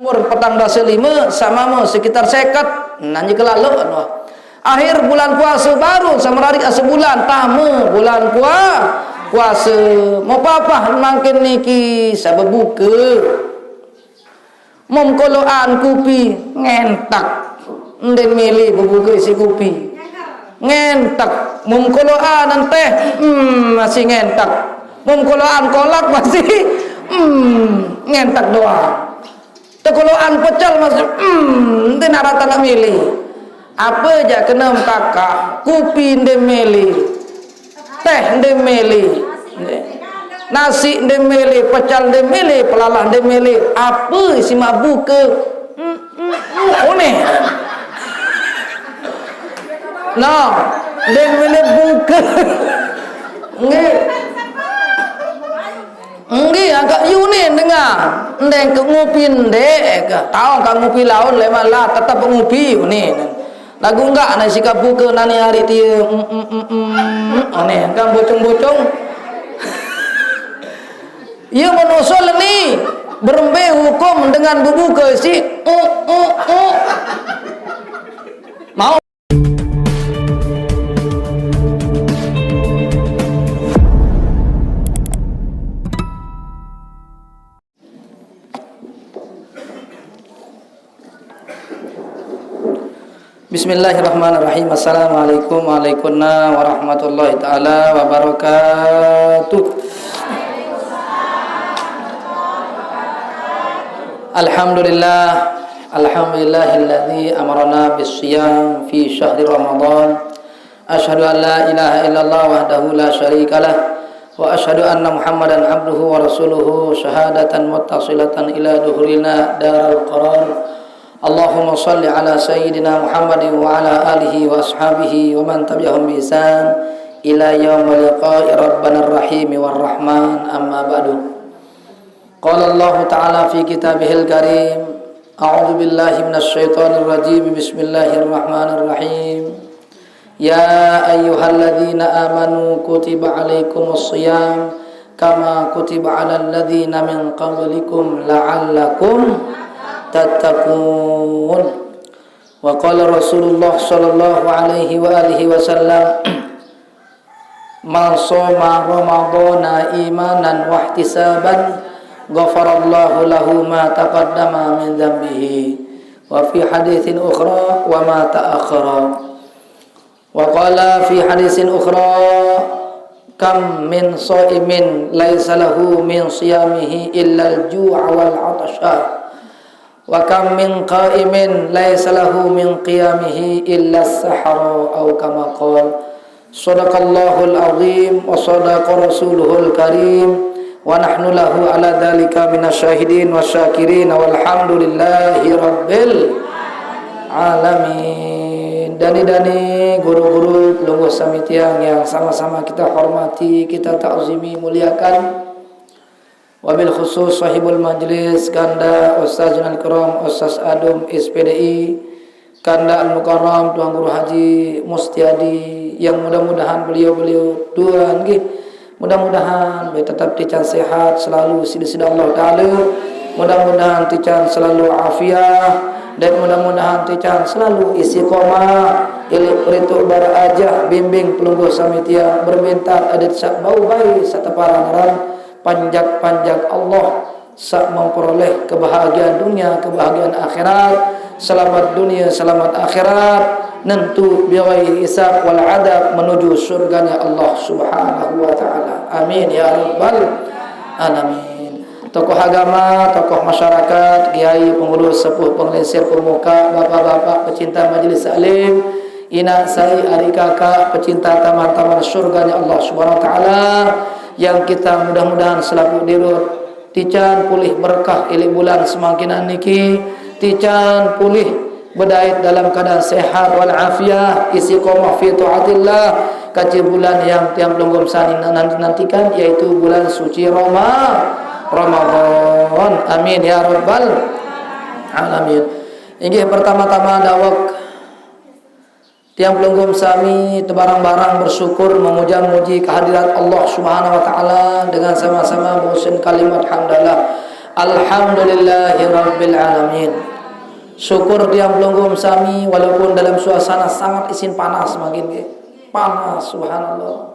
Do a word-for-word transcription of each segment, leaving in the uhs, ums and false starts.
Umur petang dasa lima, sama meh sekitar seket. Nah, nyi kelalok, noh. Akhir bulan puasa baru, sama rarik asa bulan, tama bulan pua-, puasa. Mau papah mangkin niki, sabebuka. Mum koloan kupi, ngentek. Nden mele bebuka isi kupi. Ngentek. Mum koloan teh, hmm, masih ngentek. Mum koloan kolak masih, hmm, ngentek doang. Tekoloan pecel masih, hmm, nden arata nak mele. Apa jak kena kakak, kupi nden mele. Teh nden mele. Nasi nden mele, pecel nden mele, pelalah nden mele. Apa isi mak buka? Hmm, hmm, hmm, aneh. Nah, nden mele buka. Nggih. Nggih, angkat yu ni dengar. Ndeng ke ngupi ndek ke. Tahu ka ngupi laun lemak lah tetap ngupi yu ni. Lagu enggak na sikap buka nani hari tia. Mm, mm, mm, mm. Aneh kan bocong-bocong. Ia menusul ni berembe hukum dengan bebuka si. Mm, mm, mm. Mau. Bismillahirrahmanirrahim. Assalamualaikum warahmatullahi taala wabarakatuh. Alhamdulillah, alhamdulillahilladzi amarana bis-siyam fi syahri Ramadan. Asyhadu an la ilaha illallah wahdahu la syarikalah, wa asyhadu anna Muhammadan abduhu wa rasuluhu syahadatan muttasilatan ila duhurina daral qarar. Allahumma salli ala sayyidina Muhammadin wa ala alihi wa ashabihi wa man tabi'ahum bi ihsan ila yaumil liqa'i rabbanir rahimi war rahman, amma ba'du. Qala Allahu ta'ala fi kitabihil karim, a'udzu billahi minasy syaithanir rajim, bismillahirrahmanirrahim. Ya ayyuhalladzina amanu kutiba alaikumus siyam kama kutiba alal ladzina min qablikum la'allakum tattaqun. Wa qala Rasulullah sallallahu alaihi wa alihi wasallam, man shoma ramadhana imanan wahtisaban, ghafarallahu lahu ma taqaddama min dzambihi. Wa fi haditsin ukhra, wa ma ta'akhkhara. Wa qala fi haditsin ukhra, kam min shaimin laisa lahu min siyamihi illal ju'a wal 'athsha. Wa kam min qaimin laisa lahu min qiyamihi illa sahara, au kama qal. Sadaqallahul azim wa sadaqa rasuluhul karim, wa nahnu lahu ala dzalika minasy syahidin wasyakirin, walhamdulillahi rabbil alamin. Dani-dani, guru-guru, pelungguh sami tiang yang sama-sama kita hormati, kita takzimi, muliakan. Wabil khusus sahibul majlis, kanda Ustazunal Kiram, Ustaz Adum, S P D I, kanda Al Mukarram, Tuan Guru Haji Mustiadi, yang mudah-mudahan beliau-beliau dua nggih, mudah-mudahan beliau tetap tican sehat selalu sida-sida Allah Taala. Mudah-mudahan tican selalu afiah dan mudah-mudahan tican selalu istiqomah. Ilik perituk barajah bimbing pelungguh sami tiang berbintat adat sak bau bai sak teparan ran panjak-panjak Allah sak memperoleh kebahagiaan dunia, kebahagiaan akhirat, selamat dunia, selamat akhirat, nentu birai isab wal adab menuju surganya Allah Subhanahu wa taala. Amin ya rabbal alamin. Tokoh agama, tokoh masyarakat, kiai, pengurus, sepuh, penglingsir, pemuka, bapak-bapak, pecinta majelis taklim, inak sai, ari kakak, pecinta taman-taman surganya Allah Subhanahu wa taala, yang kita mudah-mudahan selaku dirut tican pulih berkah ilik bulan semangkinan niki, tican pulih bedait dalam keadaan sehat wal afiah, istiqomah fi taatillah, kaji bulan yang tiang pelungguh sami nanti-nantikan, yaitu bulan suci Roma-, Ramadan. Amin ya rabbal alamin. Inggih, pertama-tama dawek tiang pelungguh sami tebarang-barang bersyukur memuja muji kehadirat Allah Subhanahu wa taala dengan sama-sama mausin kalimat hamdalah. Alhamdulillahirabbil alamin. Syukur tiang pelungguh sami, walaupun dalam suasana sangat isin panas mangkin, nggih. Panas, subhanallah.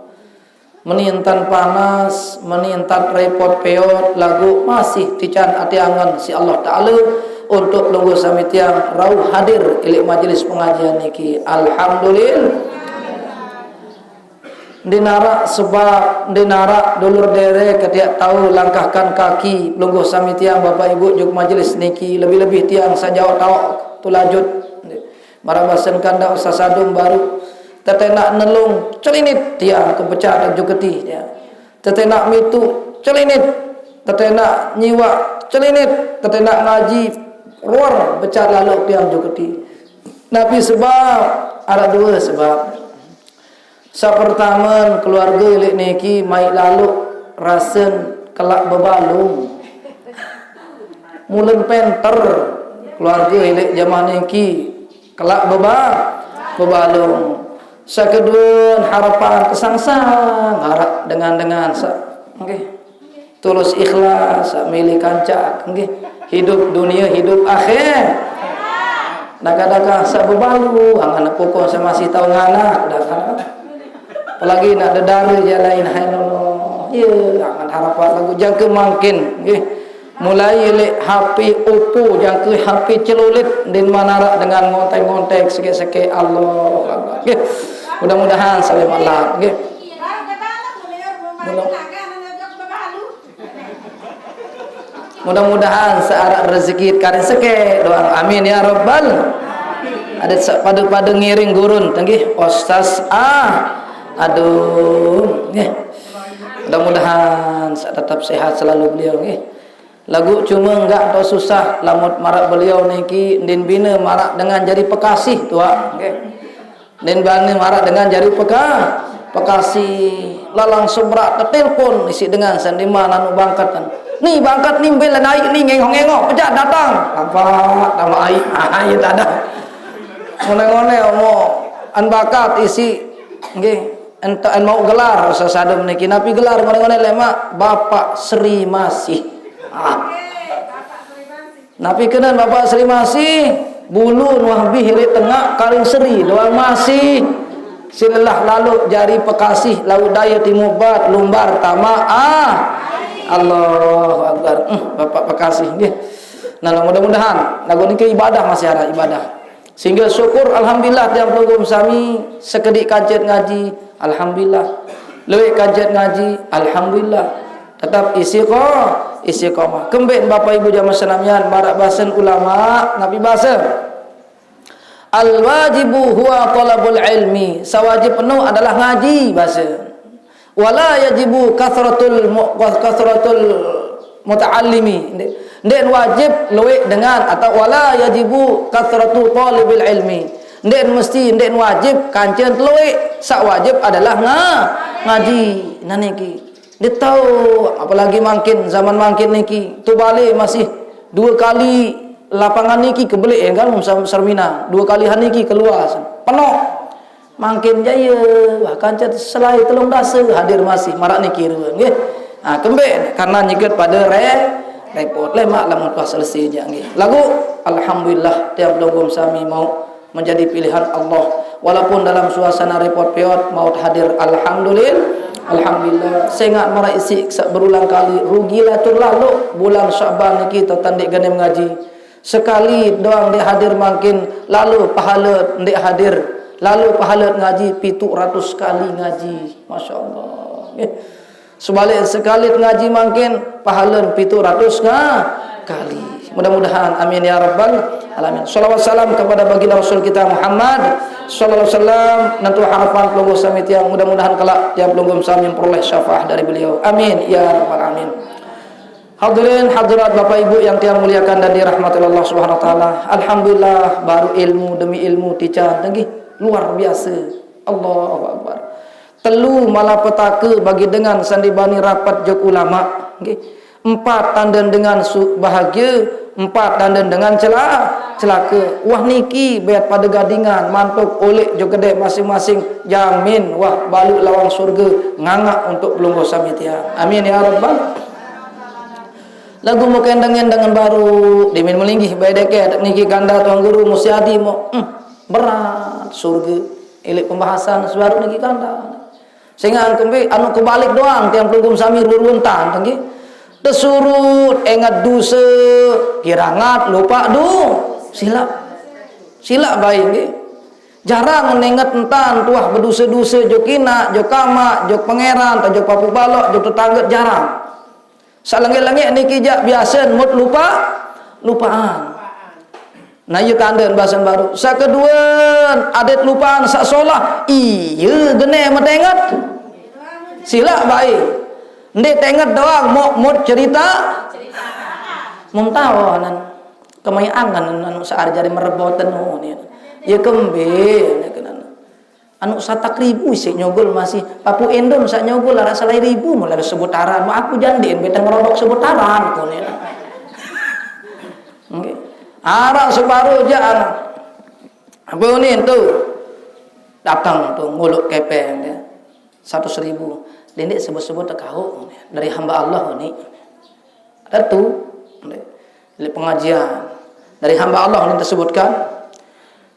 Meni entan panas, meni entan repot peot, laguq masih tican ati angen siq Allah Taala untuk pelungguh sami tiang rauh hadir ileq majelis pengajian niki. Alhamdulillah. Ndeq naraq sebab, ndeq naraq dulur derek ke tiaq tao langkahkan kaki pelungguh sami tiang, Bapak Ibu, juk majelis niki, lebih-lebih tiang saq jaoq taoq tulajut. Maraq basen kandaq Ustaz Sadum baruq, tetenaq nelung celinit tiang kepecat juketi, ya. Tetenaq mituq celinit, tetenaq nyiwaq celinit, tetenaq ngaji ruar becat laloq tiang juketi. Napi sebab? Araq due sebab. Saq pertame, keluarge leq niki maiq laloq rasen kelaq bebalung. Mulen penter keluarge leq jaman niki kelaq beba-, bebalung. Saq kedue, harepan tesangsang araq dengan-dengan saq, nggih. Tulus ikhlas, saq milih kance, nggih. Hidup dunie, hidup akhir. Dakaq-dakaq saq bebalu, angen pokok saq masih tao nganak, dakaq. Apalagi naq dedare je lain, hai Allah. Ye, angen harepan laguq jangke mangkin, nggih. Mulai leq H P Oppo jangke H P celulit, ndin manaraq dengan ngontek-ngontek sekeq-sekeq. Allahu Akbar. Nggih. Mudah-mudahan saleh malam, nggih. Mudah- Mudah-mudahan saq araq rezeki karing sekeq doang. Amin ya rabbal. Adeq saq pade-pade ngiring gurun, tenggih, Ustaz. Ah, aduh, nggih. Mudah-mudahan saq tetep sehat selalu beliau, nggih. Laguq cume enggak to susah, lamun maraq beliau niki, ndin bine maraq dengan jari pekasih, tuaq, nggih. Nen bani maraq dengan jari peka-, pekasi. Lalang sebrak tetelpon isiq dengan saq ndeqman anu bangket. Ni bangket ni mbe leq aiq ni ngengok-ngengok, pejat datang. Lampaq, tambah aiq. Ah, ye tadah. Ngone-ngone omo an bakat isiq. Nggih, ente en mauq gelar, Ustaz Sadum niki. Napi gelar ngone-ngone leq maq? Bapak Sri Masih. Ah. Napi kenen Bapak Sri Masih, bulun wah bih leq tengaq karing seri doang masih. Silelah laloq jari pekasih lauq daye timuq bat lumbar tama ah. Allahu Akbar. Eh, Bapak pekasih nggih. Nah, mudah-mudahan laguq niki ibadah masih araq ibadah. Sehingga syukur, alhamdulillah, tiang pelungguh sami sekediq kancet ngaji, alhamdulillah. Lueq kancet ngaji, alhamdulillah. Tetap istiqo-, istiqomah. Kembeq Bapak Ibu jamaah senamian, maraq basen ulama, napi base? Al-wajibu huwa thalabul ilmi. Sewajib penuh adalah ngaji, base. Wala yajibu kathratul mu-, kathratul muta'allimi. Ndeq, ndeq wajib lueq dengan, atau wala yajibu kathratu thalibil ilmi. Ndeq mesti, ndeq wajib kancen telueq. Saq wajib adalah nga-, ngaji. Nah niki. Ndeq tao, apalagi mangkin, zaman mangkin niki. Tu bale masih due kali lapangan niki kebeleq, ya kan, Sam-, Sermina. Due kali han niki keluar. Penoq. Mangkin jaye, wah, kance selae telung dase hadir masih maraq niki rue, nggih. Ha, kembeq? Karena nyeket pade re-, repot. Lemaq lamun wah selese jaq, nggih. Laguq, alhamdulillah, tiang pelungguh sami mauq menjadi pilihan Allah. Walaupun dalam suasana repot peot, mauq hadir, alhamdulillah. Alhamdulillah. Sengaq maraq isiq saq berulang kali, rugi lacur laloq bulan Sya'ban niki tetan ndeq gene mengaji. Sekali doang ndeq hadir mangkin, lalo pahale ndeq hadir, lalo pahale ngaji pituq ratus kali ngaji. Masya Allah. Nggih. Sebalik sekali ngaji mangkin, pahale pituq ratus ka-, kali. Mudah-mudahan. Amin ya rabbal alamin. Salawat salam kepada baginda Rasul kita Muhammad sallallahu alaihi wasallam. Nentu harapan pelungguh sami tiang, mudah-mudahan kelak tiang pelungguh sami memperoleh syafaat dari beliau. Amin ya rabbal alamin. Hadirin hadirat Bapak Ibu yang tiang muliakan dan dirahmati Allah Subhanahu wa taala. Alhamdulillah, baru ilmu demi ilmu tican, nggih, luar biasa. Allahu Akbar. Telu malapetaka bagi dengan saq ndeq bani rapet jok ulama, nggih. Empat tanden dengan su-, bahagia, empat tanden dengan cela-, celaka. Wah niki beat pade gadingan, mantuk oleq jok gede masing-masing, jamin wah baluq lawang surge ngangaq untuk pelungguh sami tiang. Amin ya rabbal. Laguq mo kendeng-kendeng baruq, demen melinggih bae deket niki kanda Tuan Guru Musyadi mo. Hmm, berat surge. Ileq pembahasan sebaruq niki kanda. Sengaq kembe anu kebalik doang, tiang pelungguh sami rue-rue entan, nggih. Tesurut, enget duse, kirangat, lupaq du-, silaq. Silaq bae, nggih. Jarang nenget entan tuah beduse-duse jok inaq, jok amaq, jok pangeran, atau jok papuq baloq, jok tetangge, jarang. Saq lengeq-lengeq niki jaq biasen mut lupaq, lupaqan. Nah, iye tanden basen baruq. Saq keduen, adet lupaqan saq solah, iye gene metenget. Silaq bae. Ndeq tenget doang, mok mut cerita. Mum taonan. Kemai angen anu saq arjari mereboten, oh, ni. Iye kembe, ni kenan. Anu satak ribu isik nyogol masih. Papuq Indon saq nyogol araq selai ribu, mulai sebut aran. Maq aku jaq ndeq beteng ngerodok sebut aran, kone. Nggih. Araq separo jaq anu. Apa ni tu? Dateng tu nguluk kepeng dia. Seratus ribu. Dendeq sebut-sebut tekauq. Dari hamba Allah ni. Ada tu. Leq pengajian dari hamba Allah ni tersebutkan.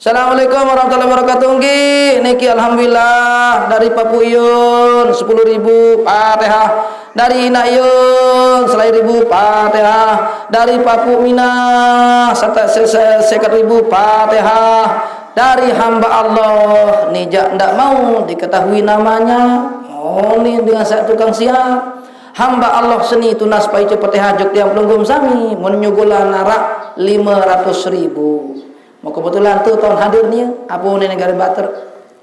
Assalamualaikum warahmatullahi wabarakatuh. Nggih, niki alhamdulillah dari Papuq Yun sepuluh ribu Fatihah. Dari Inaq Yun selai ribu Fatihah. Dari Papuq Minah sata-, se-, se-, seket ribu Fatihah. Dari hamba Allah ni jaq ndaq mau diketahui namanya. Oh, ni dengan saq tukang siap. Hamba Allah seni tunas paice Fatihah jok tiang pelungguh sami, mun nyugulan araq lime ratus ribu. Mau kebetulan tu taun hadir ni, apa ni negara bater?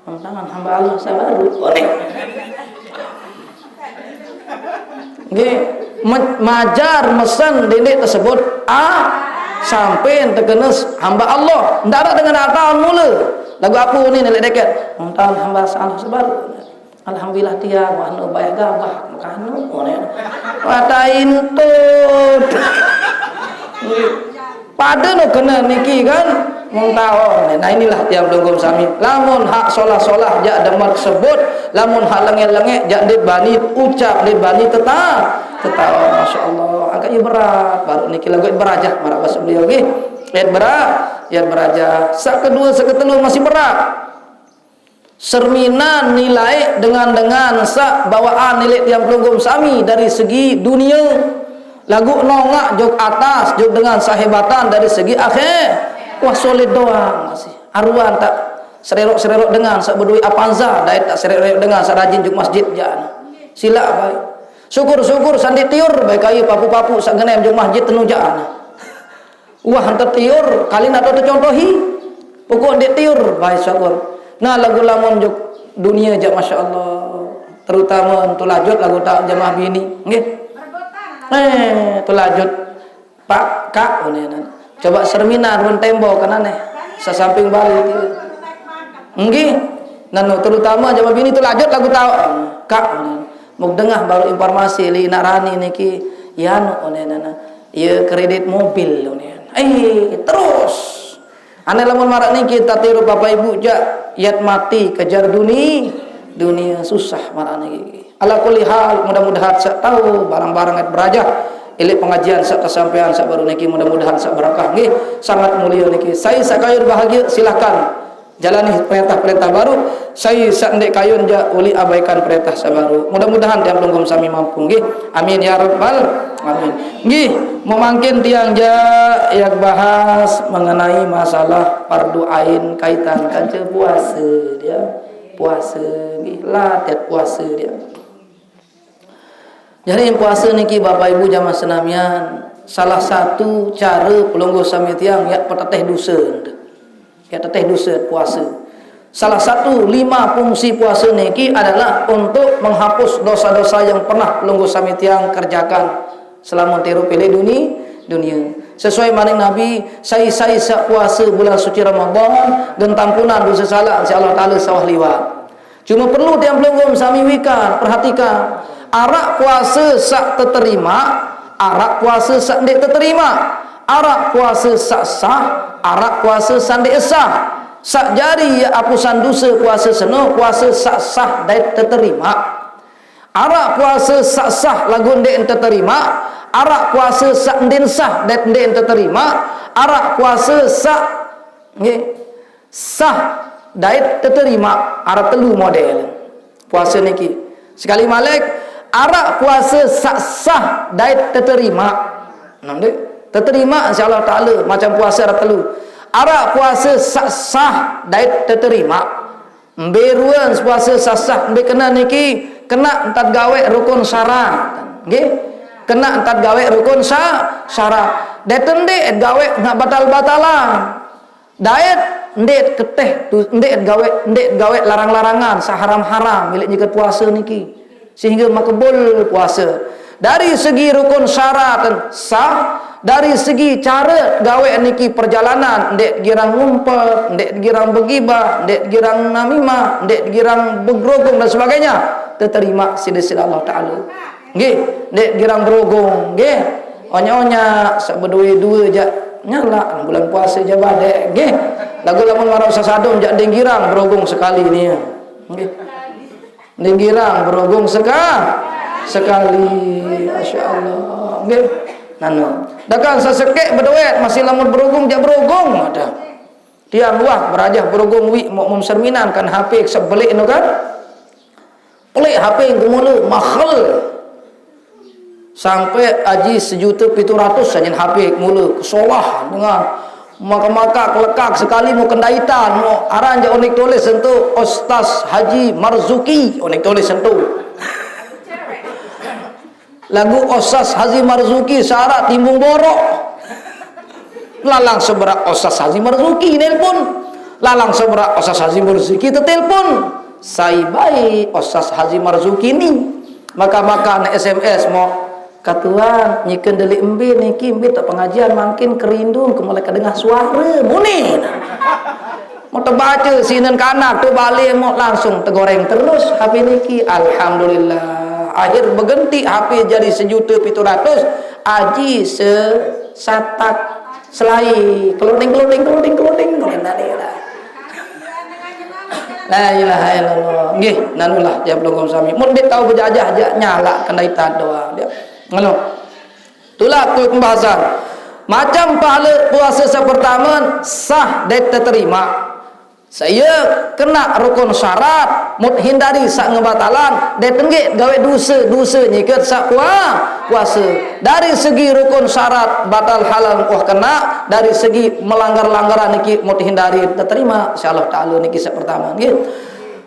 Tangan hamba Allah sabaru. Nggih, me-, majar mesen dendeq tersebut a sampai tekenes hamba Allah. Ndaraq dengan taun mule. Lagu apa ni leq deket? Taun hamba Allah sabaru. Alhamdulillah tiang, wah, nu bayah gabah, makanu, ngene. Wah, taintut. Pade no kene niki kan, mung taon. Nah, inilah tiang pelungguh sami. Lamun hak solah-solah jaq demen sebut, lamun hak lengeq-lengeq jaq ndeq bani ucap, ndeq bani teta-, tetaon. Masyaallah, agak iye berat. Baruq niki laguq berajah maraq base beliau nggih. Iye berat, iye berajah. Saq kedue, saq ketelu masih berat. Serminan nilai dengan-dengan saq bawaan nilai tiang pelungguh sami dari segi dunie, laguq nongaq jok atas, jok dengan saq hebatan dari segi akhir. Wah, solid doang masih. Aruan tak sererok-sererok dengan saq bedoe Avanza, dait tak sererok dengan saq rajin jok masjid jaq. Silaq bae. Syukur-syukur saq ndeq tiur bae kayuh papuq-papuq saq genem jok masjid tenu jaq. Wah, ente tiur, kali nak teu tecontohi. Pokok ndeq tiur, bae syukur. Nah, laguq lamun jok dunie jaq, masyaallah. Terutama tulajut laguq tak jamaah bini, nggih. Eh, tulajut. Pak, Kak, ngene. Coba serminan ruen tembok kan aneh. Sesamping balik. Nggih. Nano, terutama jamaah bini tulajut laguq tak, Kak, ngene. Muk dengah baru informasi leq Inaq Rani niki, ya anu, ngene. Ye kredit mobil, ngene. Eh, terus. Aneh lamun maraq niki tatiru Bapak Ibu jaq, yat mati kejar duni-, dunie susah maraq niki. Ala kulli hal, mudah-mudahan saq tao barang-barang et berajah, ileq pengajian saq kesampaian saq baru niki, mudah-mudahan saq berkah nggih, sangat mulia niki. Sai saq kayun bahagie, silahkan. Jalani perintah-perintah baru, sai saq ndeq kayun jaq uleq abaikan perintah saq baru. Mudah-mudahan tiang pelungguh sami mampu nggih. Amin ya rabbal amin. Nggih, memangkin tiang jaq yang bahas mengenai masalah fardu ain kaitan kance puase dia. Puase nggih, latet puase dia. Jadi puase niki Bapak Ibu jamaah senamian, salah satu care pelungguh sami tiang yaq peteteh duse. Yaq teteh duse puase. Salah satu lima fungsi puase niki adalah untuk menghapus dosa-dosa yang pernah pelungguh sami tiang kerjakan selama tirup ileq duni-, dunie. Sesuai maning Nabi, sai-sai saq puase bulan suci Ramadan, gen tampunan dose salaq siq Allah Taala sawah liwat. Cuma perlu tiang pelungguh sami wikan, perhatikan. Araq puase saq teterimaq, araq puase saq ndeq teterimaq. Araq puase saq sah, araq puase saq ndeq sah. Saq jari apusan dose puase seno, puase saq sah dait teterimaq. Araq puase saq sah laguq ndeq teterimaq, Araq puase saq ndin sah dait ndin teterima, araq puase saq, nggih, sah dait teterima, araq telu model puase niki. Sekali malik, araq puase saq sah dait teterima. Nah, nggih, teterima, insyaallah taala, macem puase araq telu. Araq puase saq sah dait teterima. Mbe ruen puase saq sah, mbe kene niki, kene ntat gaweq rukun syarat. Nggih. Kene ntat gaweq rukun sya-, syarat. Dait ndeq gaweq naq batal-batalan. Dait ndeq keteh tu, ndeq gaweq, ndeq gaweq larang-larangan, saq haram-haram, milik nyeket puase niki. Sehingge makbul puase. Dari segi rukun syarat sah, dari segi care gaweq niki perjalanan, ndeq girang ngumpet, ndeq girang begibah, ndeq girang namimah, ndeq girang begerogung dan sebagainya, teterima siq, siq Allah Taala. Nggih, ndeq girang berogung, nggih. Onyak-onyak, saq bedoe due jaq nyalaq, bulan puase jaq badeq, nggih. Laguq lamun maraq saq sadom jaq ndeq girang berogung sekali ni. Nggih. Ndeq girang berogung seka-, sekali. Masya Allah. Nggih. Nano. Dakang sesekeq bedoet masih lamun berogung jaq berogung ada. Tiang luah berajah berogung wiq mok mum serminan kan H P sebeleq no kan. Pelik H P kemule mahal. Sampai aji sejuta pitu ratus sajen H P kemule kesolah dengan maka-maka kelekak sekali mau kendaitan, mau aran jaq onik tulis entu Ustaz Haji Marzuki onik tulis entu. Laguq Ustaz Haji Marzuki saq araq Timbung Boroq. Lalang seberaq Ustaz Haji Marzuki nelpon. Lalang seberaq Ustaz Haji Marzuki tetelpon. Sai bae Ustaz Haji Marzuki ni. Maka-maka ne S M S mok, "Katuan, nyeken deleq mbe niki, mbe taq pengajian mangkin kerindu ke mulai kedengah suare." Muni. Mau tebace sinen kanak tu bale mok langsung tegoreng terus H P niki. Alhamdulillah. Akhir begenti H P jari sejuta pitu ratus, aji se-, satak selai. Keloding, keloding, keloding, keloding, keloding tadi lah. La ilaha illallah. Nggih, nanulah tiap lungguh sami. Mun ndeq tao bejajah jaq nyalaq kendaitan doang. Dia. Ngono. Itulah tu pembahasan. Macam pahala puase saq pertame sah dait teterima. Saq ie kenaq rukun syarat, mut hindari saq ngebatalan, dait ndeq gaweq duse, duse nyiket saq pua-, puase. Dari segi rukun syarat batal halal wah kenaq, dari segi melanggar-langgaran niki mut hindari, teterima, insyaallah taala niki saq pertame nggih.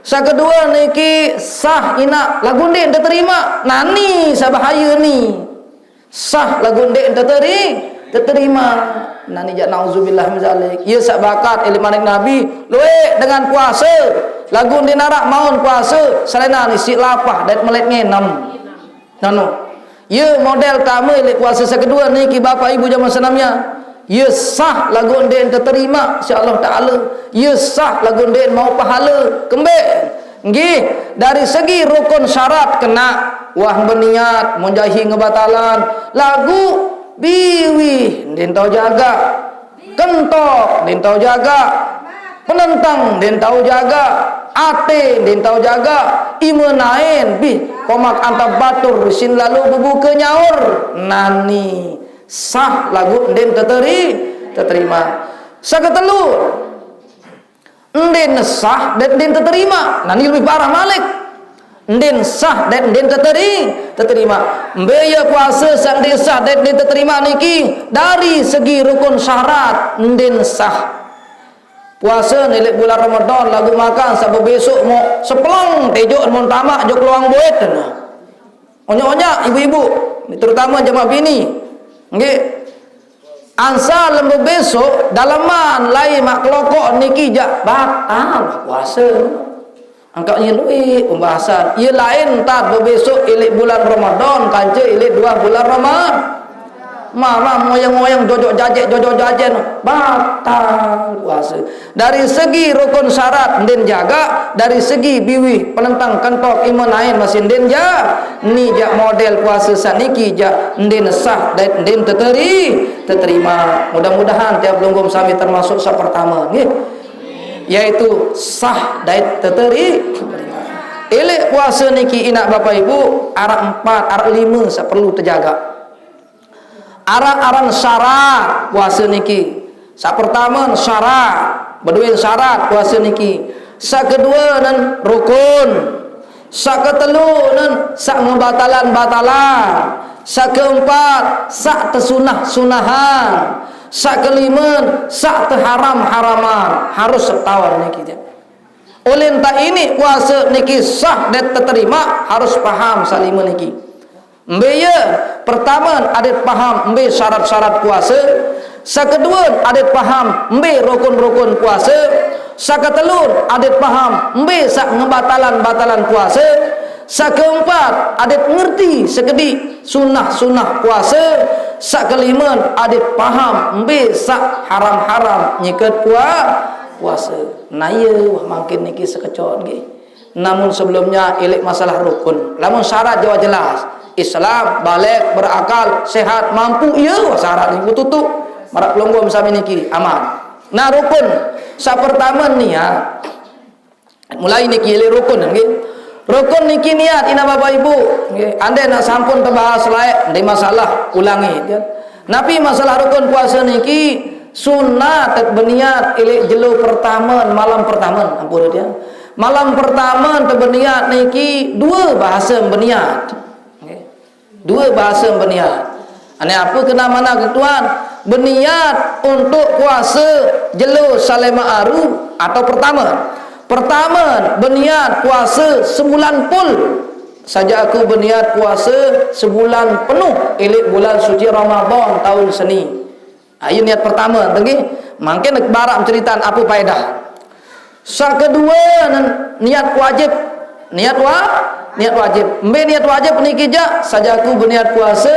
Saq kedue niki sah inaq laguq ndeq teterima, nani saq bahaye ni. Sah laguq ndeq teteri-, teterima. Nani jaq, nauzubillah min zalik. Ie saq bakat, eleq manik Nabi, lueq dengan puase. Laguq ndeq naraq maun puase, selain nani siq lapah dait melet ngenem. Nano. Ie model tame leq puase saq kedue niki, Bapak Ibu jamaah senamian. Ie sah laguq ndeq teterima siq Allah Taala. Ie sah laguq ndeq mauq pahale. Kembeq? Nggih, dari segi rukun syarat kenaq, wah beniat, mun jahi ngebatalan, laguq biwih ndeqn tao jagaq, kentok ndeqn tao jagaq, penenteng ndeqn tao jagaq, ate ndeqn tao jagaq, ime naen bih komak antab batur sin lalo bebuke nyaur, nani sah laguq ndeqn teteri-, teterima. Saq ketelu, Ndeqn sah dait ndeqn teterima. Nani lebih parah malik. Ndeqn sah dait ndeqn teteri-, teterima. Mbe ie puase saq ndeqn sah dait ndeqn teterima niki dari segi rukun syarat ndeqn sah. Puase ne leq bulan Ramadan laguq makan saq bebesoq mok sepeleng tejoq mun tamaq jok luang boet. Onyak-onyak ibu-ibu, terutama jemaah bini. Nggih. Ansa lembe besoq daleman lai maq kelokok niki jaq batal puase. Angkaq ie lueq pembahasan. Ie lain ntan bebesoq ileq bulan Ramadan kance ileq due bulan Rama-, mama ngoyang-ngoyang jojok jajen, jojok jajen, batal puase. Dari segi rukun syarat ndeqn jagaq, dari segi biwih penenteng kentok ime naen masih ndeqn ja-, ni jaq model puase saq niki jaq ndeqn sah dait ndeqn teteri-, teterima. Mudah-mudahan tiap lungguh sami termasuk saq pertame, nggih. Yaitu sah dait teteri-, teterima. Ileq puase niki inaq Bapak Ibu, araq empat, araq lime saq perlu tejagaq. Aran-aran syarat puasa niki. Sak pertama syarat, beduwe syarat puasa niki. Sak kedua nan rukun. Sak ketelu nan sak ngebatalan-batalan. Sak keempat sak tesunah-sunahan. Sak kelima sak teharam-haraman. Harus setaun niki. Ulih tak ini puasa niki sah dan diterima, harus paham salima niki. Mbe ye, pertama adat paham mbe syarat-syarat puasa, sak kedua adat paham mbe rukun-rukun puasa, sak ketelu adat paham mbe sak ngebatalan-batalan puasa, sak keempat adat ngerti sekedi sunah-sunah puasa, sak kelima adat paham mbe sak haram-haram nyiket pua-, puasa. Nah, iya, wah, mangkin niki sekecot nggih. Namun sebelumnya ilik masalah rukun. Lamun syarat jawab jelas. Islam, baligh, berakal, sehat, mampu, iya, wah, syarat niku tutuk. Marak pelungguh sami niki aman. Nah, rukun. Sak pertama niat. Mulai niki ilik rukun nggih. Rukun niki niat ina Bapak Ibu. Nggih, andai nak sampun tebahas laek, ndak masalah, ulangi, kan. Napi masalah rukun puasa niki sunat beniat ilik jelo pertama, malam pertama, ampun dia. Malam pertama tebeniat niki dua bahasa beniat. Nggih. Dua bahasa beniat. Ane apa kena mana ke tuan? Beniat untuk puasa jelo salema aru atau pertama. Pertama, beniat puasa sebulan full. Saja aku beniat puasa sebulan penuh, ilik bulan suci Ramadan tahun seni. Ha, iya niat pertama tu, nggih. Mangkin barak menceritaan apa faedah. Sak kedua, niat wajib. Niat wa-, niat wajib. Mbe niat wajib niki jak, saja aku beniat puasa,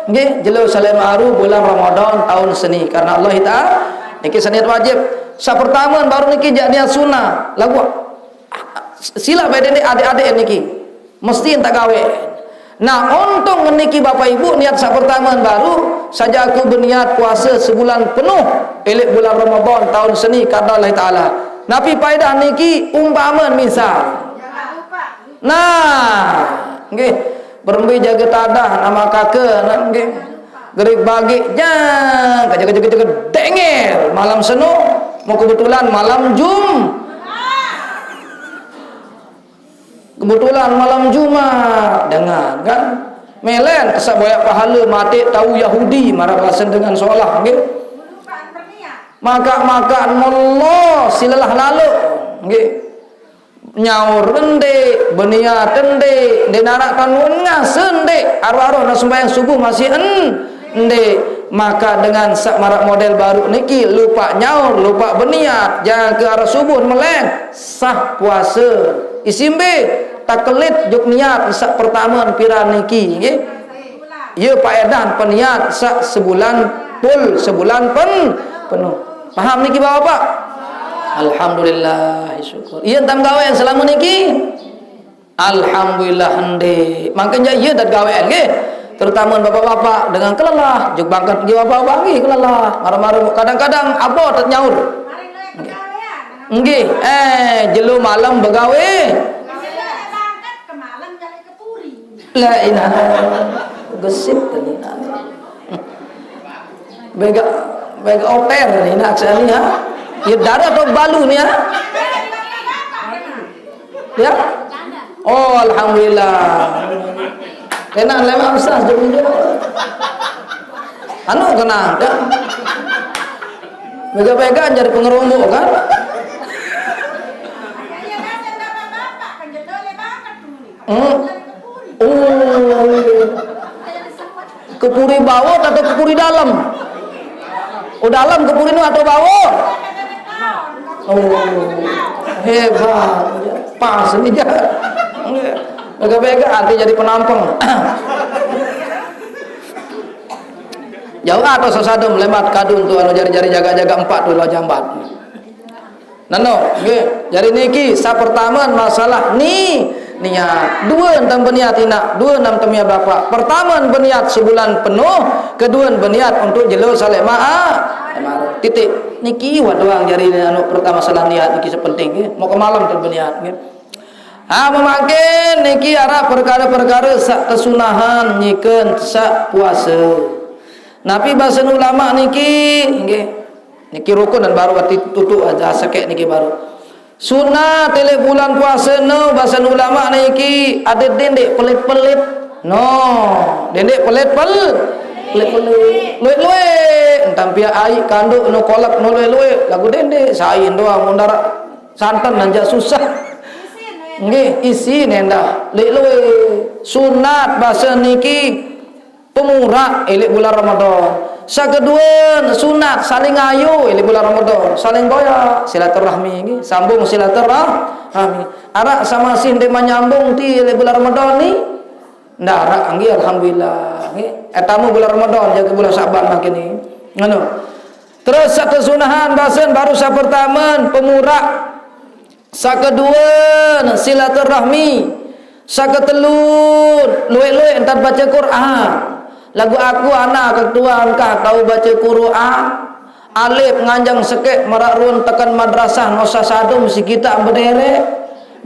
nggih, jelo salema aru bulan Ramadan tahun seni karena Allah Taala. Niki seniat wajib. Sak pertama baru niki jak niat sunah. Lagu silap bae dek adik-adik niki. Mesti entak gawe. Nah, untung niki Bapak Ibu niat sak pertama baru, saja aku beniat puasa sebulan penuh, ilik bulan Ramadan tahun seni kada Allah Taala. Napi faedah niki umpama misal. Nah, nggih, berembe jaga tadah nama kaka, nah, nggih. Gerik bagi jang, kaja kaja kaja dengel malam seno, mau kebetulan malam Jum. Kebetulan malam Jumat, dengan kan? Melen, kesak boyak pahala, mati tahu Yahudi, marah bahasa dengan solah, nggih. Makan-makan melo, silelah lalu, nggih. Nyaur ende, beniat ende, de narak tanun ngase ende, aruh-aruh nak sembahyang subuh masih en-, ende. Maka dengan sak marak model baru niki, lupa nyaur, lupa beniat, jangan ke arah subuh meleng, sah puasa. Isimbe, takelit juk niat sak pertama piran niki, nggih. Iya paedah peniat sak sebulan full, sebulan pen-, penuh. Paham niki Bapak? Alhamdulillah, syukur. Iya entam gawean selama niki? Alhamdulillah ende. Mangkanya iya dat gawean nggih. Terutama bapak-bapak dengan kelelah, juk bangkat nggih bapak-bapak nggih kelelah. Marah-marah kadang-kadang abot nyaur. Nggih, eh jelo malam begawe. La ilaha. Gesit tadi nani. Bega, bega oper ni nak sani ha. Ya darah atau balu ni ha. Ya. Oh, alhamdulillah. Enak lewat ustaz dulu. Anu kena ya. Bega-bega jadi pengerombok kan. Hmm. Oh, iya. Kepuri bawah atau kepuri dalam? Oh, dalam kepuri nu atau bawah? Oh, hebat. Pas ini dia. Bega-bega nanti jadi penampeng. Jauh atau sesadem lemat kadun tu anu jari-jari jaga-jaga empat tu lo jambat. Nano, nggih. Jari niki sa pertama masalah ni niat. Dua entam berniat ina, dua enam temia bapa. Pertama berniat sebulan penuh, kedua berniat untuk jelo saleh ma'a. Titik. Niki wa doang jari anu pertama masalah niat niki sepenting nggih. Mau ke malam tu berniat nggih. Ha, memangkin niki arah perkara-perkara sak kesunahan nyiken sak puasa. Napi basen ulama niki, nggih. Niki rukun dan baru ati tutuk aja sekek niki baru. Sunat elek bulan puasa no basen ulama niki ade dendek pelit-pelit. No, dendek pelit-pel-, pelit-pelit. Luek-luek. Entam pia ai kanduk no kolak no luek-luek. Lagu dendek sain doang mundar santan aja susah. Nggih, isi nendah. Luek-luek. Sunat basen niki pemurah elek bulan Ramadan. Sakedua, sunat saling ayo elek bulan Ramadan, saling boya silaturahmi nggih, sambung silaturahmi. Arak sama sih ndeq menyambung ti elek bulan Ramadan ni. Ndarak nggih, alhamdulillah nggih. Etamu bulan Ramadan jage bulan Syaban makin ni. Ngono. Terus satu sunahan basen baru sapertamen pemurah. Sakedua, silaturahmi. Saketelu, luek-luek entan bace Quran. Lagu aku anak ketua engkah tau bace Quran. Alif nganjeng sekek merak run teken madrasah nosa sadum si kitak bederek.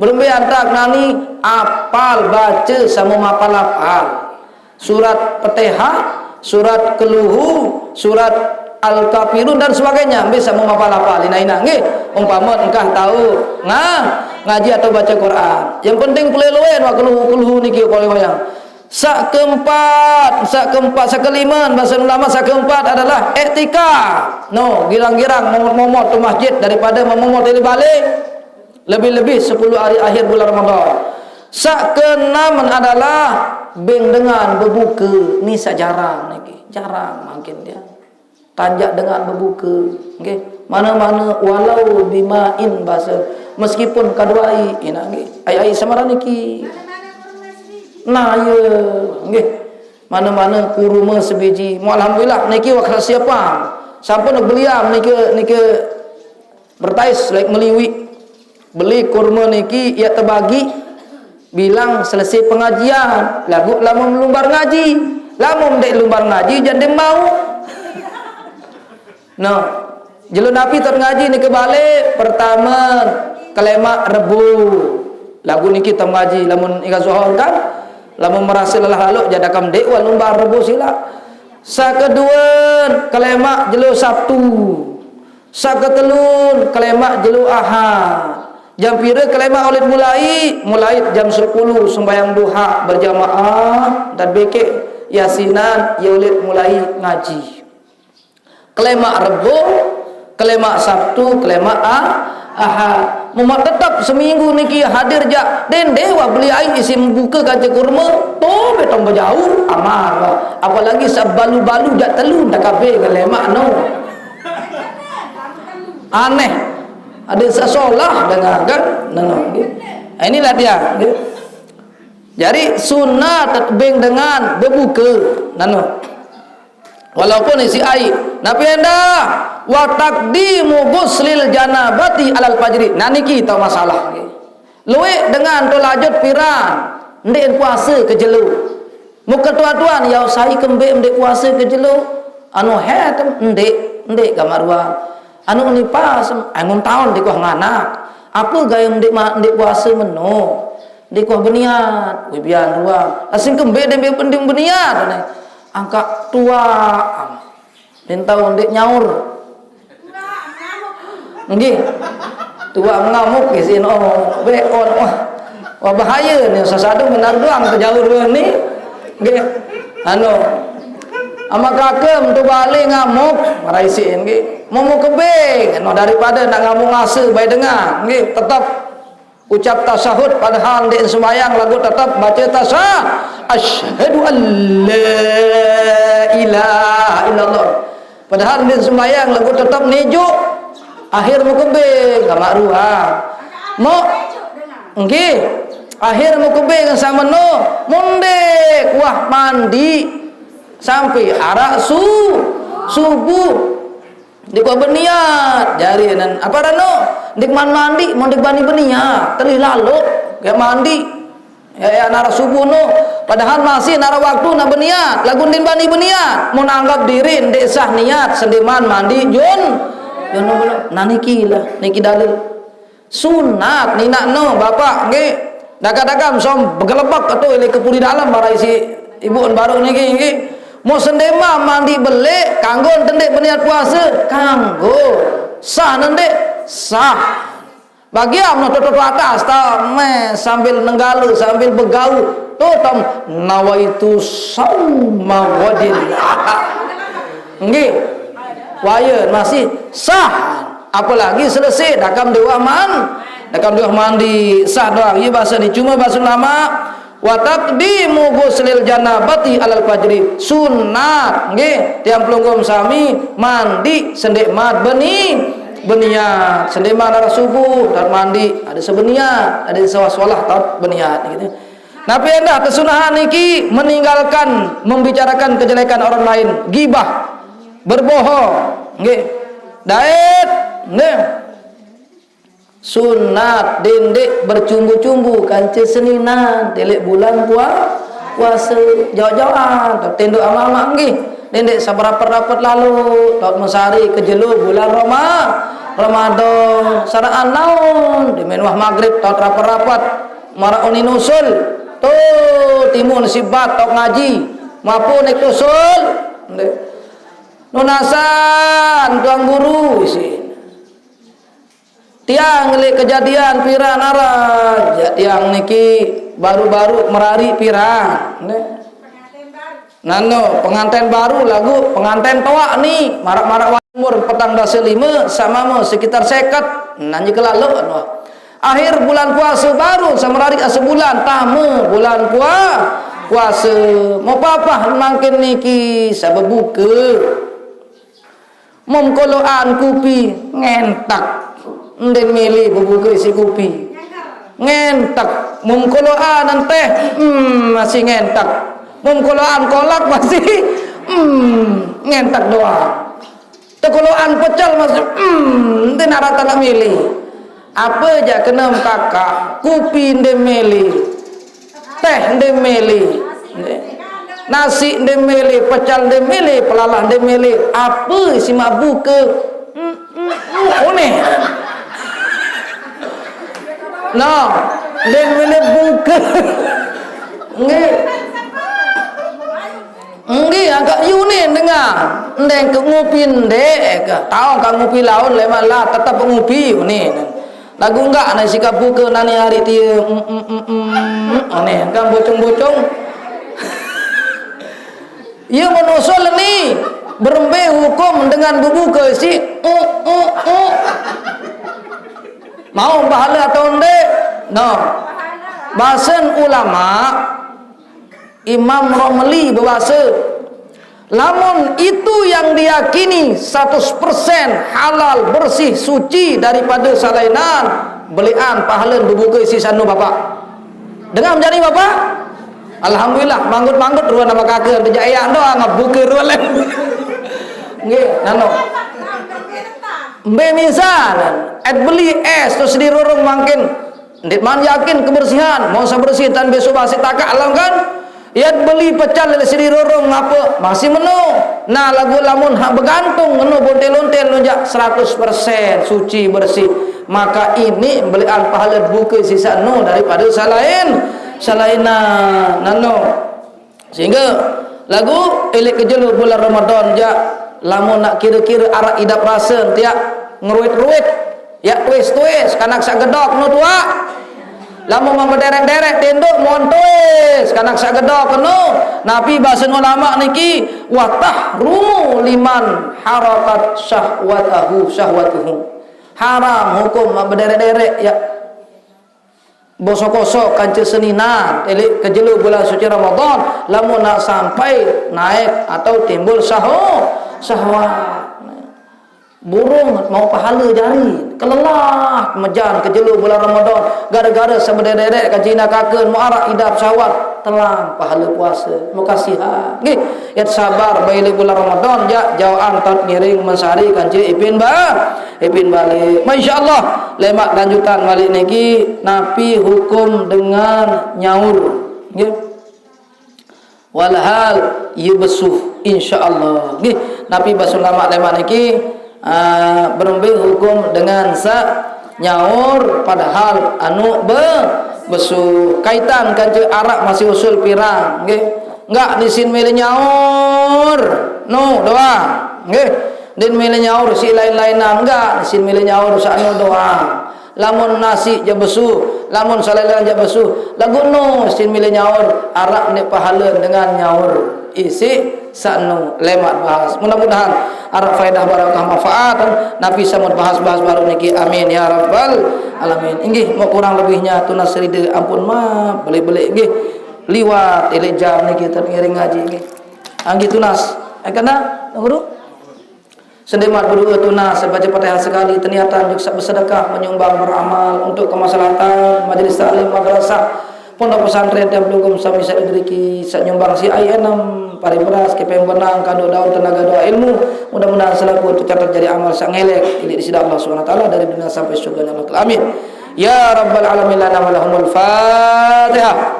Berembe antak nani apal bace sama mapal-apal. Surat Fatihah, surat Keluhu, surat Al-Kafirun dan sebagainya. Mbe sama mapal-apal ina-ina nggih. Umpama engkah tau nga-, ngaji atau baca Quran. Yang penting peleluen wa Keluhu, Keluhu niki pokoke wayang. Sak keempat, sak keempat, sak kelima, bahasa ulama sak keempat adalah iktikaf. No, girang-girang momot-momot tu masjid daripada momot di balik. Lebih-lebih sepuluh hari akhir bulan Ramadan. Sak keenam adalah beng dengan bebuka. Ni sak jarang niki. Jarang mangkin dia. Tanjak dengan bebuka. Nggih. Mana-mana walau bimain bahasa. Meskipun kaduai, ina nggih. Ai-ai samaran niki. Nah, ya, nggih. Mana-mana kurma sebiji. Mu alhamdulillah niki waktu siapa. Sampun beliam niki, niki bertais like meliwi. Beli kurma niki ia tebagi bilang selesai pengajian. Lagu lamun lumbar ngaji. Lamun dek lumbar ngaji jadi mau. Nah, jelo napi tot ngaji niki balik pertama kelemak Rebo. Lagu niki tem ngaji lamun ika zuhur kan. Lamun merasa lelah lalu jadakam dek wa lumbar Rebo sila. Sakedua kelemak jelo Sabtu. Saketelun kelemak jelo Ahad. Jam pira kelemak oleh mulai? Mulai jam sepuluh sembahyang duha berjamaah dan bekek yasinan ya oleh mulai ngaji. Kelemak Rebo, kelemak Sabtu, kelemak ah, Ahad. Memak tetap seminggu niki hadir jak dende wa beli ai isi buka kaca kurma, to betong bejauh amal. Apalagi sebalu-balu jak telu dah kabe kelemak no. Aneh. Ada sesolah dengan kan? Nano. Inilah dia. Jadi sunat beng dengan bebuka. Nano. Walaupun isi ai. Napi endah? Wa taqdimu ghuslil janabati alal fajri. Nah niki tau masalah. Luik dengan tu lajut piran. Ndik puasa ke jelo. Muka tuan-tuan, ya usai kembe ndik puasa ke jelo. Anu he tem ndik, ndik gamak ruang. Anu nipas, ai mun taun dikuah nganak. Apa gaya ndik ma-, ndik puasa meno? Dikuah beniat, wibian ruang. Asing kembe dembe pending beniat. Angkak tua. Nintau ndik nyaur. Nggih. Tua ngamuk isin oh, beon wah. Wah bahaya ni sasadu benar doang ke jauh dua ni. Nggih. Anu. Ama kakem tu balik ngamuk, marai isin nggih. Mau mau kebing, no daripada nak ngamuk ngasa baik dengar. Nggih, tetap ucap tasahud padahal ndik sembahyang lagu tetap baca tasah. Asyhadu an la ilaha illallah. Padahal ndik sembahyang lagu tetap nijuk akhir mukebing gamak ruang. Mo nggih. Akhir mukebing sama no mundek wah mandi sampai arak su subuh. Ndik kok beniat, jari nan apa rano? Ndik man mandi, mau ndik bani beniat, telih lalu, kayak mandi. Ya, ya nara subuh no. Padahal masih nara waktu nak beniat, lagu ndik bani beniat. Mau nanggap diri ndik sah niat, sendiman mandi jun. Jun no belum. Nah niki lah, niki dalil. Sunat ni nak no bapak nggih. Dakak-dakak som begelebek tu ilih ke puri dalam barai si ibu baru niki nggih. Mun sendema mandi belik, kanggo ndeq beniat puase? Kanggo. Sah ndeq? Sah. Bagian no toto atas, ta meh sambil nenggale, sambil begau, totam nawaitu sauma wadin. Nggih. Waya masih sah. Apalagi selesai dakam dewa man, dakam dewa mandi, sah doang. Iya bahasa ni, cuma bahasa ulama, wa taqdimu ghuslil janabati alal fajri, sunat. Nggih, tiang pelungguh sami mandi sendeq mat beni, beniat. Sendeq mat arah subuh, taut mandi, ada sebeniat, ada sawah-swalah, taut beniat, gitu. Napi endah tesunahan niki? Meninggalkan membicarakan kejelekan orang lain, gibah, berbohong, nggih. Dait, nggih. Sunat dendeq bercumbu-cumbu kance seninan, tileq bulan pua-, puase, jauq-jauqan, tenduk amaq-amaq nggih, dendeq saberapet-rapet lalo, taut mesari kejelo bulan Roma-, Ramadan, saraan naon, demen wah magrib, taut rapet-rapet, maraq unin usul, to timun sibat, taut ngaji, mapun naik usul, ndeq. Nunasan, Tuan Guru, isin. Tiang leq kejadian piran aran, jaq tiang niki baru-baru merariq piran, ne. Nano, penganten baru laguq penganten toaq ni, maraq-maraq umur petang dase lime, saq mame sekitar seket, nanye kelaloq, noh. Akhir bulan puase baru, saq merariq sebulan, tame bulan pua-, puase. Mopapah mangkin niki saq bebuke. Mem koloqan kupi, ngentek. Ndeq mele bebuke isiq kupi. Ngentek. Mem koloqan teh, hmm, masih ngentek. Mem koloqan kolak masih, hmm, ngentek doang. Tekoloqan pecel masih, hmm, ndeq araq taneq mele. Ape jaq kenem kakaq, kupi ndeq mele, teh ndeq mele, nasiq ndeq mele, pecel ndeq mele, pelalah ndeq mele, ape isiq mabuk ke? Mm, mm, mm, uneh. Nah, ndeq mele buke. Nggih. Nggih, angkaq yu ni dengan. Ndeng ke ngupi ndeq ke. Taoq angkaq ngupi laun leman lah tetep ngupi uni. Laguq enggak nai sikap buke nani hari tie. Mm, mm, mm, mm. Uni, kan bocong-bocong. Iya menusul ni berembe hukum dengan bebuke si. Mm, mm, mm. Mau pahala atau ndeq? No. Basen ulama, Imam Romli bebase, lamun itu yang diyakini seratus persen halal, bersih, suci daripada salainan, beleqan pahalen bebuke siq sanu, Bapak. Dengah menjadi, Bapak? Alhamdulillah, manggut-manggut ruen amaq kake, tejaq eaq doang, buke ruen lain. Nggih, nano. Mbe misal, et beli es, terus dirurung mangkin. Ndeqman yakin kebersihan, mau sebersih tan besoq basiq takaq alam kan? Yat beli pecel leq sedi rorong ngape? Masih meno. Nah, laguq lamun hak begantung ngeno bontel-ontel nujak seratus persen suci bersih, maka ini beleqan pahale buke sisaq no daripada salain, salain na-, nano. Sehingga laguq ileq kejelo bulan Ramadan jaq, lamun nak kire-kire araq idap rase tiaq ngeruit-ruit, yaq tuis-tuis, kanak saq gedok no tuaq. Lamun mah bederek-derek tinduk mon tuis, kanak saq gedok no. Napi basen ulama niki, "Wa tahrumu liman harakat syahwatahu, syahwatuhu." Haram hukum mah bederek-derek, yaq bosok-kosok kance seninan, ileq kejelo bulan suci Ramadan, lamun nak sampai naek atau timbul sahwa-, sahwat. Burung mau pahale jari, kelelah mejan kejelo bulan Ramadan, gara-gara sebederek-derek kance inakaken, mau araq idap sahwat, telang pahale puase. Mukasihan. Nggih, yat sabar baileq bulan Ramadan, jaq jawaan taoq ngiring mesari kance ipin ba-, ipin balik. Masyaallah, lemaq lanjutan malik niki, napi hukum dengan nyaur? Nggih. Walhal iye besuh, insyaallah. Nggih, napi basen ulama lemaq niki, ah, berembe hukum dengan saq nyaur padahal anu be-, besuh. Kaitan kance araq masih usul pirang, nggih. Enggak, di sien mele nyaur. Nu doang. Nggih. Din mele nyaur sik laen-laenan, enggak, di sien mele nyaur saq nu doang. Lamun nasi jaq besu, lamun saq laen-laen jaq besu, laguq nu sien mele nyaur, araq ndeq pahale dengan nyaur isiq saq nu lemaq bahas. Mudah-mudahan araq faedah, barokah, manfaat napi saq mun bahas-bahas baruq niki. Amin ya rabbal alamin. Inggih, mun kurang lebihnya tunas ride ampun maaf beleq-beleq, nggih. Liwat leq jam niki tengiring ngaji, nggih. Anggih tunas. Eh, kena, Guru? Sendeqman bedoe tunas, bace Fatihah sekali, teniatan jok saq besedekah, menyumbang, beramal untuk kemaslahatan majelis taklim madrasah, pondok pesantren, tiang pelungguh sami saq riki, saq nyumbang siq aiq enem, pare beras, kepeng benang, kanduk daun, tenaga doa, ilmu, mudah-mudahan selaku tercatat jari amal saq ngelek, ileq di side Allah Subhanahu wa Ta'ala, dari dunia sampai surga, ya Allah. Amin. Ya Rabbal Alamin, lana wa lahumul Fatihah.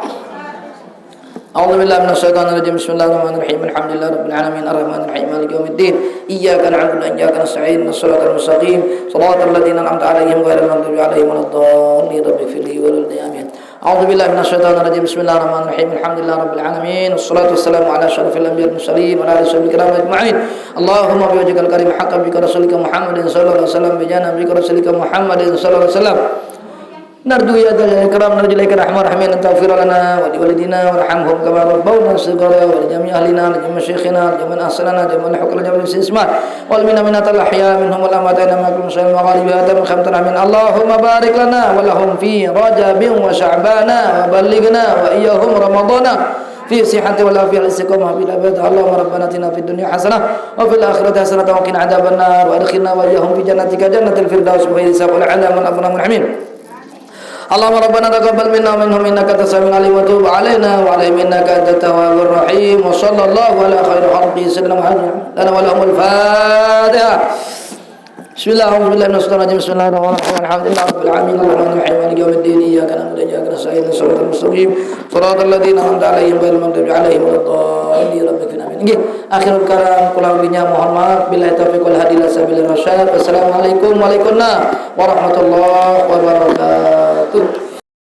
أعوذ بالله من الشيطان الرجيم. بسم الله الرحمن الرحيم. الحمد لله رب العالمين. الرحمن الرحيم. مالك يوم الدين. إياك نعبد وإياك نستعين. اهدنا الصراط المستقيم. صراط الذين أنعمت عليهم غير المغضوب عليهم ولا الضالين. رب اغفر لي ولوالدي. آمين. أعوذ بالله من الشيطان الرجيم. بسم الله الرحمن الرحيم. الحمد لله رب العالمين. والصلاة والسلام على أشرف الأنبياء والمرسلين وعلى آله وصحبه الكرام أجمعين. اللهم بوجهك الكريم حقا بك رسولك محمد صلى الله عليه وسلم بجاه نبيك رسولك محمد صلى الله عليه وسلم. نرجو يا ذا الجلال والإكرام، نرجو إليك يا أرحم الراحمين أن تغفر لنا ولوالدينا وارحمهم كما ربونا صغارا، ولجميع أهلنا، ولجميع مشايخنا، ولجميع من أحسن لنا، ولجميع من أحسن لنا، ولجميع المسلمين والمؤمنات الأحياء منهم والأموات، إنك سميع قريب، يا تمام خيرات العالمين. اللهم بارك لنا ولهم في رجب وشعبان، وبلغنا وإياهم رمضان في صحة والعافية والاستقامة في العبادة. اللهم ربنا آتنا في الدنيا حسنة وفي الآخرة حسنة وقنا عذاب النار، وأدخلنا وإياهم في جنتك جنة الفردوس بغير حساب ولا عذاب ولا أمين. اللهم ربنا تقبل منا ومنهم إنك أنت السميع العليم، وتب علينا وعليهم إنك أنت التواب الرحيم. وصلى الله على خير خلقه سيدنا محمد لنا ولهم الفاتحة. بسم الله، أعوذ بالله من الشيطان الرجيم. بسم الله الرحمن الرحيم. الحمد لله رب العالمين. الرحمن الرحيم. مالك يوم الدين. إياك نعبد وإياك نستعين. اهدنا الصراط المستقيم. صراط الذين أنعمت عليهم غير المغضوب عليهم ولا الضالين. آمين. Nggih, akhirul kalam, kurang lebihnya mohon maaf. Billahi taufiq wal hadi ila sabilir rasyad. Wassalamualaikum warahmatullahi wabarakatuh.